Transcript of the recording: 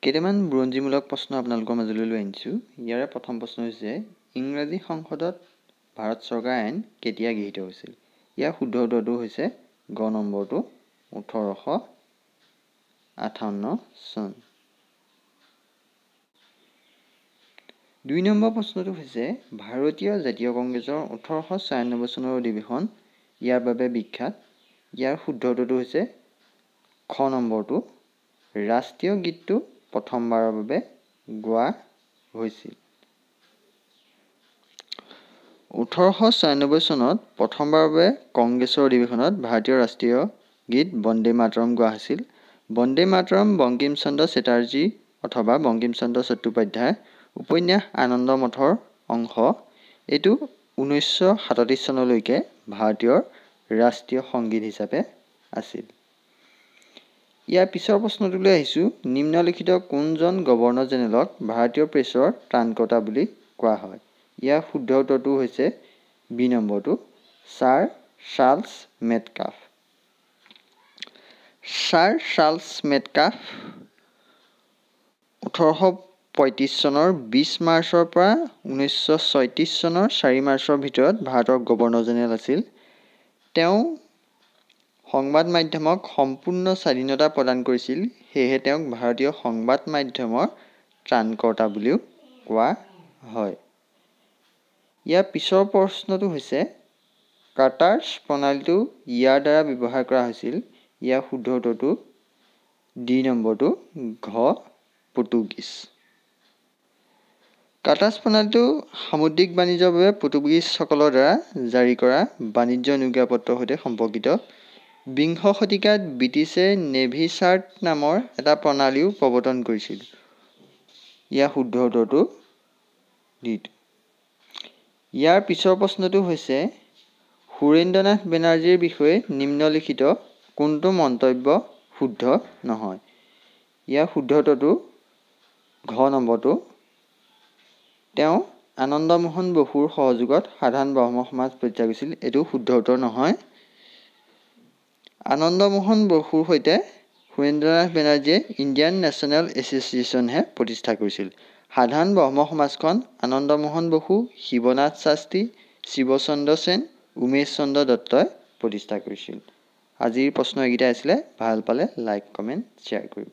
কেইটামান বুৰঞ্জীমূলক প্ৰশ্ন আপোনালোকৰ মাজলৈ লৈ আনিছোঁ। ইয়াৰে প্ৰথম প্ৰশ্ন হৈছে, ইংৰাজী সংসদত ভাৰত চৰকাৰ আইন কেতিয়া গৃহীত হৈছিল? ইয়াৰ শুদ্ধ উত্তৰটো হৈছে গ নম্বৰটো, 1858 চন। 2 নম্বৰ প্ৰশ্নটো হৈছে, ভাৰতীয় জাতীয় কংগ্ৰেছৰ 1896 চনৰ অধিৱেশন ইয়াৰ বাবে বিখ্যাত। ইয়াৰ শুদ্ধ উত্তৰটো হৈছে খ নম্বৰটো, ৰাষ্ট্ৰীয় গীতটো প্ৰথমবাৰৰ বাবে গোৱা হৈছিল। 1896 চনত প্ৰথমবাৰৰ বাবে কংগ্ৰেছৰ অধিৱেশনত ভাৰতীয় ৰাষ্ট্ৰীয় গীত বন্দে মাতৰম গোৱা হৈছিল। বন্দে মাতৰম বংকিম চন্দ্ৰ চেটাৰ্জী অথবা বংকিম চন্দ্ৰ চট্টোপাধ্যায় উপন্যাস আনন্দ মঠৰ অংশ। এইটো 1937 চনলৈকে ভাৰতীয় ৰাষ্ট্ৰীয় সংগীত হিচাপে আছিল। ইয়াৰ পিছৰ প্ৰশ্নটোলৈ আহিছোঁ, নিম্নলিখিত কোনজন গভৰ্ণৰ জেনেৰেলক ভাৰতীয় প্ৰেছৰ ত্ৰাণকৰ্তা বুলি কোৱা হয়? ইয়াৰ শুদ্ধ উত্তৰটো হৈছে বি নম্বৰটো, Sir Charles Metcalfe. Sir Charles Metcalfe 1835 চনৰ 20 মাৰ্চৰ পৰা 1936 চনৰ 4 মাৰ্চৰ ভিতৰত ভাৰতৰ গভৰ্ণৰ জেনেৰেল আছিল। তেওঁ সংবাদ মাধ্যমক সম্পূৰ্ণ স্বাধীনতা প্ৰদান কৰিছিল, সেয়েহে তেওঁক ভাৰতীয় সংবাদ মাধ্যমৰ ত্ৰাণকৰ্তা বুলিও কোৱা হয়। ইয়াৰ পিছৰ প্ৰশ্নটো হৈছে, কাটাৰ্ছ প্ৰণালীটো ইয়াৰ দ্বাৰা ব্যৱহাৰ কৰা হৈছিল। ইয়াৰ শুদ্ধ উত্তৰটো ডি নম্বৰটো, ঘ পৰ্তুগীজ। কাটাৰ্ছ প্ৰণালীটো সামুদ্ৰিক বাণিজ্যৰ বাবে পৰ্তুগীজসকলৰ দ্বাৰা জাৰি কৰা বাণিজ্য অনুজ্ঞাপত্ৰৰ সৈতে সম্পৰ্কিত। বিংশ শতিকাত ব্ৰিটিছে নেভি চাৰ্ট নামৰ এটা প্ৰণালীও প্ৰৱৰ্তন কৰিছিল। ইয়াৰ শুদ্ধ উত্তৰটো ডিটো। ইয়াৰ পিছৰ প্ৰশ্নটো হৈছে, সুৰেন্দ্ৰনাথ বেনাৰ্জীৰ বিষয়ে নিম্নলিখিত কোনটো মন্তব্য শুদ্ধ নহয়? ইয়াৰ শুদ্ধ উত্তৰটো ঘ নম্বৰটো, তেওঁ আনন্দমোহন বসুৰ সহযোগত সাধাৰণ ব্ৰহ্ম সমাজ প্ৰতিষ্ঠা কৰিছিল। এইটো শুদ্ধ উত্তৰ নহয়। আনন্দমোহন বসুৰ সৈতে সুৰেন্দ্ৰনাথ বেনাৰ্জীয়ে ইণ্ডিয়ান নেশ্যনেল এছ'চিয়েশ্যনহে প্ৰতিষ্ঠা কৰিছিল। সাধাৰণ ব্ৰহ্ম সমাজখন আনন্দমোহন বসু, শিৱনাথ শাস্ত্ৰী, শিৱচন্দ্ৰ সেন, উমেশ চন্দ্ৰ দত্তই প্ৰতিষ্ঠা কৰিছিল। আজিৰ প্ৰশ্ন এইকেইটাই আছিলে। ভাল পালে লাইক, কমেণ্ট, শ্বেয়াৰ কৰিব।